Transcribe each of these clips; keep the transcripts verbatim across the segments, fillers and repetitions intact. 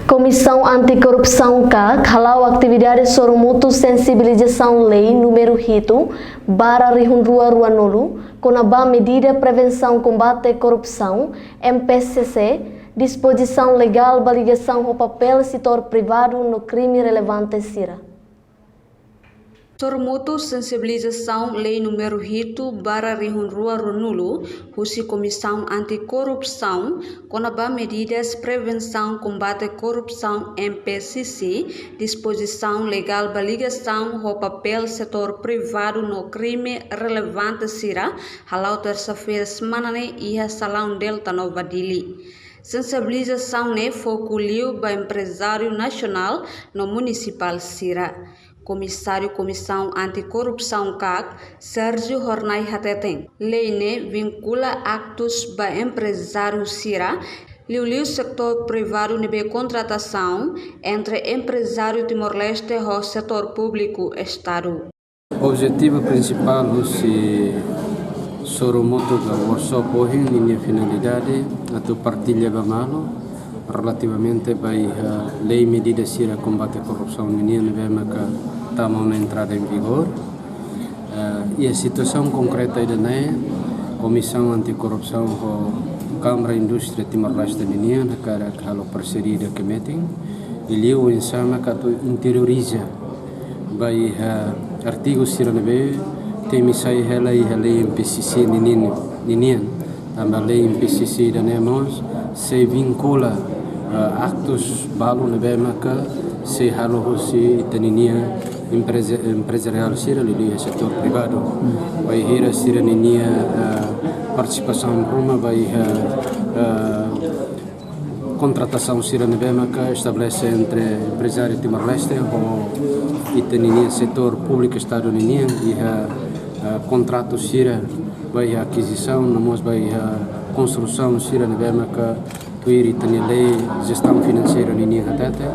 Komisaun Anti-Korrupsaun, KAK, hala'o atividade sorumutu sensibilizasaun lei númeru hitu barra rihun rua ruanulu, kona-ba medida prevensaun kombate korrupsaun, M P C C, dispozisaun legál ba ligasaun ho papél setór privadu no krime relevante sira. Sorumutu sensibilizasaun lei númeru hitu barra rihun rua ruanulu, husi Komisaun Anti-Korrupsaun, kona-ba medidas prevensaun kombate korrupsaun, M P C C, dispozisaun legál ba ligasaun ho papél setór privadu no krime relevante sira, hala'o tersa-feira semana ne'e iha Salaun Delta Nova Dili. Sensibilizasaun ne'e foku liu ba emprezáriu nasionál no munisipál sira. Komisáriu Komisaun Anti-Korrupsaun, KAK, Sérgio Hornai hateten, lei ne'e vinkula aktus ba emprezáriu sira, liuliu setór privadu ne'ebé kontratasaun entre emprezáriu Timor-Leste ho setór públiku Estadu. Objetivu prinsipál husi sorumutu ka workshop ohin ninia finalidade atu partilla ba malu relativamente ba iha lei medida sira kombate korrupsaun ninian ne'ebé maka tama ona entrada em vigor. Eh, iha situasaun konkreta ida-ne'e, Komisaun Anti-Korrupsaun ho Kámara Indústria Timor-Leste ninian hakarak halo parseria ida ke metin, i liu oinsá maka atu interioriza ba iha artigu sira ne'ebé temi sai hela iha lei M P C C ninin-, ninian. Tanba lei M P C C ida-ne'e mós sei vinkula, eh, aktus balu ne'ebé maka sei halo husi ita ninia empreza-, emprezariál sira liuliu iha setór privadu. Bainhira sira ninia, eh, partisipasaun ruma ba iha, eh, kontratasaun sira ne'ebé maka estabelese entre emprezáriu Timor-Leste ho ita ninia setór públiku Estadu ninian iha, eh, kontratu sira ba iha akizisaun, no mós ba iha konstrusaun sira ne'ebé maka tuir ita-nia lei jestaun finanseira ninian hatete,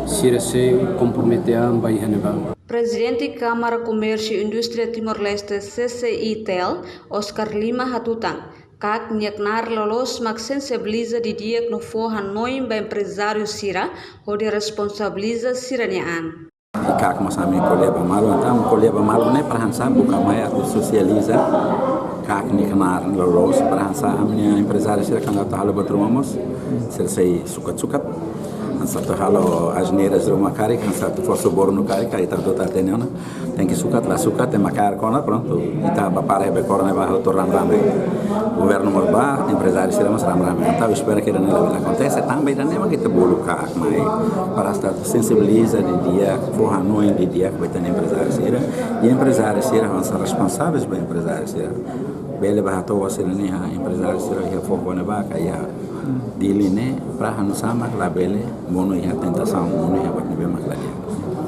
sira sei kompromete an ba iha ne'ebá. Prezidente Kámara Komérsiu Indústria Timor-Leste, C C I T L, Oscar Lima hatutan, KAK nia knaar loloos mak sensibiliza didi'ak no fó hanoin ba emprezáriu sira hodi responsabiliza sira-nia an. I KAK mós ami ko'alia ba malu, entaun ko'alia ba malu ne'e para hanesan buka mai atu sosializa KAK nia knaar loloos para hanesan ami-nia emprezáriu sira kuandu atu halo buat ruma mós sira sei sukat-sukat. Hanesan atu halo asneiras ruma karik, hanesan atu fó subornu karik, ka ita hotu atu hatene ona. Tenke sukat, la sukat, ema kaer kona, prontu. Ita bá para iha bekor ne'ebá halo tuir ramrame. Governu mós bá, emprezáriu sira mós ramrame. Entaun espera katak ida-ne'e labele akontese, tanba ida-ne'e mak ita bolu KAK mai para atu sensibiliza didi'ak, fó hanoin didi'ak ba ita-nia emprezáriu sira. I emprezáriu sira hanesan responsavel ba emprezáriu sira. Bele bá hato'o sira-nia emprezáriu sira iha foho ne'ebá ka iha Dili ne'e para hanesan mak labele monu iha tentasaun, monu iha buat ne'ebé mak la di'ak.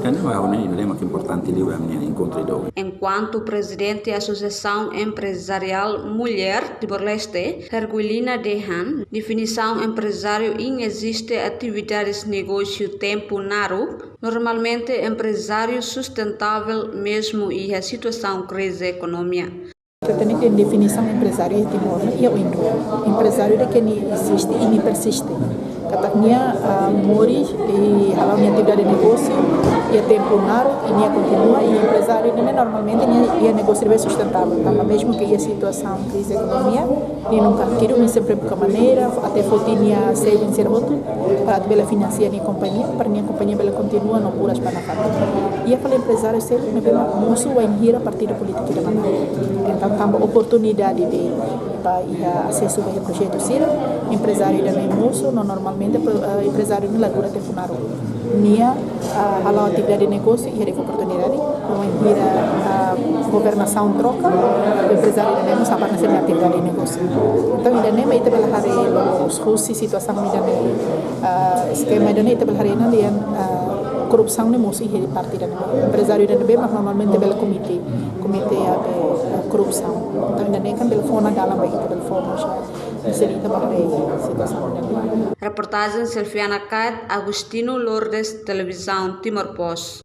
Ida-ne'e mak ha'u hanoin ida-ne'e mak importante liu ba ami-nia enkontru ida ohin. Enkuantu Prezidente Asosiasaun Emprezariál Mulher Timor-Leste, Herguilina dehan, definisaun emprezáriu ineziste atividades negósiu tempu naruk, normalmente emprezáriu sustentável mezmu iha situasaun krize ekonomia. Ita hatene katak definisaun emprezáriu iha Timor ne'e iha oin duni. Emprezáriu ida ke nia eziste i nia persiste. Katak nia, ah, moris i hala'o nia atividade negósiu iha tempu naruk i nia kontinua, i emprezáriu ne'e normalmente nia iha negósiu ne'ebé sustentável. Tanba mezmu ke iha situasaun krize ekonomia, nia nunka hakidu, nia sempre buka maneira, até foti nia savings sira hotu, para atu bele finansia nia kompañia, para nia kompañia bele kontinua no buras ba nafatin. Iha fali emprezáriu seluk ne'ebé mak mosu wainhira partidu polítiku ida manán. Entaun, tanba oportunidade ida ba iha asesu ba iha projetu sira, emprezáriu ida-ne'e mosu, no normalmente, pro-, eh, emprezáriu ne'e la dura tempu naruk. Nia, ah, hala'o atividade negósiu iha de'it oportunidade, wainhira, ah, governasaun troka, emprezáriu ida-ne'e mós aban na sira-nia atividade negósiu. Entaun, ida-ne'e mak ita bele haree loloos husi situasaun ida-ne'e, ah, eskema ida-ne'e ita bele haree ona dehan, ah, korrupsaun ne'e mosu iha parte ida-ne'e. Emprezáriu ida-ne'ebé mak normalmente bele komete, komete, ah, be, ah, korrupsaun. Entaun, ida-ne'e kan bele fó ona dalan ba ita bele fó ona, ah, inseri ita ba haree situasaun ida-ne'e. Reportajen Selviana Kait, Agostinho Lourdes, Televizaun Timor Post.